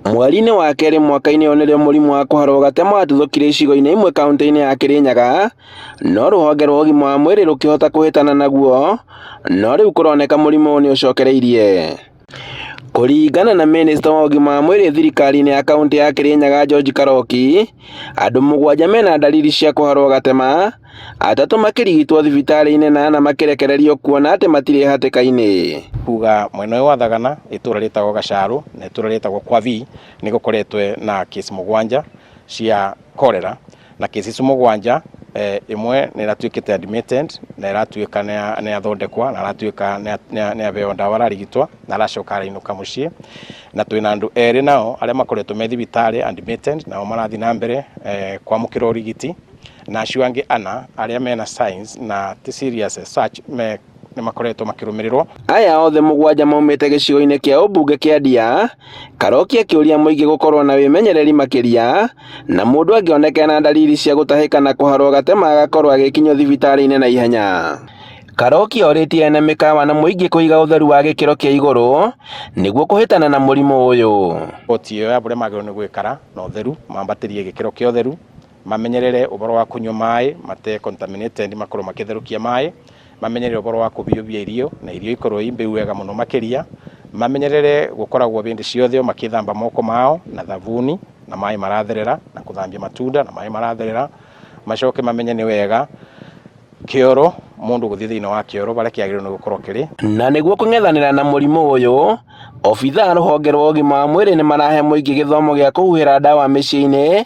Mweri-inĩ wa kerĩ mwaka-inĩ ũyũ nĩrĩo mũrimũ wa kũharwo gatema watuthũkire icigo-inĩ imwe kaunti-inĩ ya Kĩrĩnyaga, no rũhonge rwa ũgima wa mwĩrĩ rũkĩhota kũhĩtana naguo, no rĩu kũroneka mũrimũ ũyũ nĩ ũcokereirie. Kũringana na mĩnĩsta wa ũgima wa mwĩrĩ thirikari-inĩ ya kaunti ya Kĩrĩnyaga George Karoki, andũ mũgwanja mena ndariri cia kũharwo gatema, atatũ makĩrigitwo thibitarĩ-inĩ na ana makĩrekererio kuona atĩ matirĩ hatĩka-inĩ. Kuga mwena ũyũ wa Thagana itũra rĩtagwo Gacarũ na itũra rĩtagwo Kwavi nĩ gũkoretwo na case mũgwanja cia cholera na case icio mũgwanja ĩmwe nĩ ĩratuĩkĩte admitted na ĩratuĩka nĩ yathondekwa na aratuĩka nĩ aheo ndawa ararigitwo na aracoka arainũka mũciĩ. Na twĩna andũ erĩ nao arĩa makoretwo me thibitarĩ admitted nao marathiĩ na mbere kwamũkĩra ũrigiti, na acio angĩ ana arĩa mena signs na ti serious as such me nĩ makoretwo makĩrũmĩrĩrwo. Aya othe mũgwanja maumĩte gĩcigo-inĩ kĩa ũmbunge kĩa Ndia, Karoki akĩũria mũingĩ gũkorwo na wĩmenyereri makĩria, na mũndũ angĩoneka ena ndariri cia gũtahĩka na kũharwo gatema agakorwo agĩkinyio thibitarĩ-inĩ na ihenya. Karoki orĩtie ene mĩkawa na mũingĩ kũiga ũtheru wa gĩkĩro kĩa igũrũ nĩguo kũhĩtana na mũrimũ ũyũ. Riboti ĩyo ya ũrĩa magĩrĩirwo nĩ gwĩkara na ũtheru, mambatĩrie gĩkĩro kĩa ũtheru, mamenyerere ũhoro wa kũnyua maĩ mate contaminated makorwo makĩtherũkia maĩ, mamenyerere ũhoro wa kũhiũhia irio na irio ikorwo i mbĩu wega mũno makĩria, mamenyerere gũkoragwo hĩndĩ ciothe o makĩthamba moko mao na thabuni na maĩ maratherera na kũthambia matunda na maĩ maratherera, macoke mamenye nĩ wega kĩoro mũndũ gũthiĩ thĩinĩ wa kĩoro harĩa kĩagĩrĩirwo nĩ gũkorwo kĩrĩ. Na nĩguo kũng'ethanĩra na mũrimũ ũyũ, obithaa a rũhonge rwa ũgima wa mwĩrĩ nĩmarahe mũingĩ gĩthomo gĩa kũhuhĩra ndawa mĩciĩ-inĩ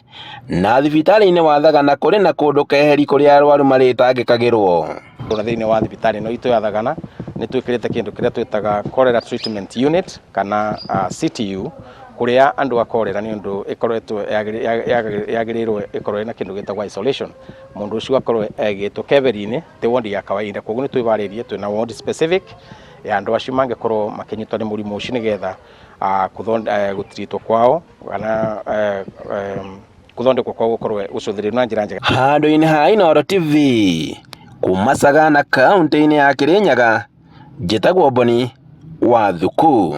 na thibitarĩ-inĩ wa Thagana kũrĩ na kũndũ keheri kũrĩa arwaru marĩtangĩkagĩrwo. Ona thĩinĩ wa thibitarĩ ĩno itũ ya Thagana nĩ twĩkĩrĩte kĩndũ kĩrĩa twĩtaga cholera treatment unit kana CTU kũrĩa andũ a cholera nĩ ũndũ ĩkoretwo yagĩrĩirwo ĩkorwo ĩna kĩndũ gĩtagwo isolation. Mũndũ ũcio akorwo aigĩtwo keberi-inĩ ti wondi ya kawaida. Koguo nĩ twĩbarĩirie twĩna ward specific ya andũ acio mangĩkorwo makĩnyitwo nĩ mũrimũ ũcio nĩgetha gũtiritwo kwao kana gũthondekwo kwao gũkorwo gũcũthĩrĩrio na njĩra njega. Handũ-inĩ ha Inooro TV, kuma Sagana kaũntĩ-inĩ ya Kĩrĩnyaga, njĩtagwo Boni wa Thuku.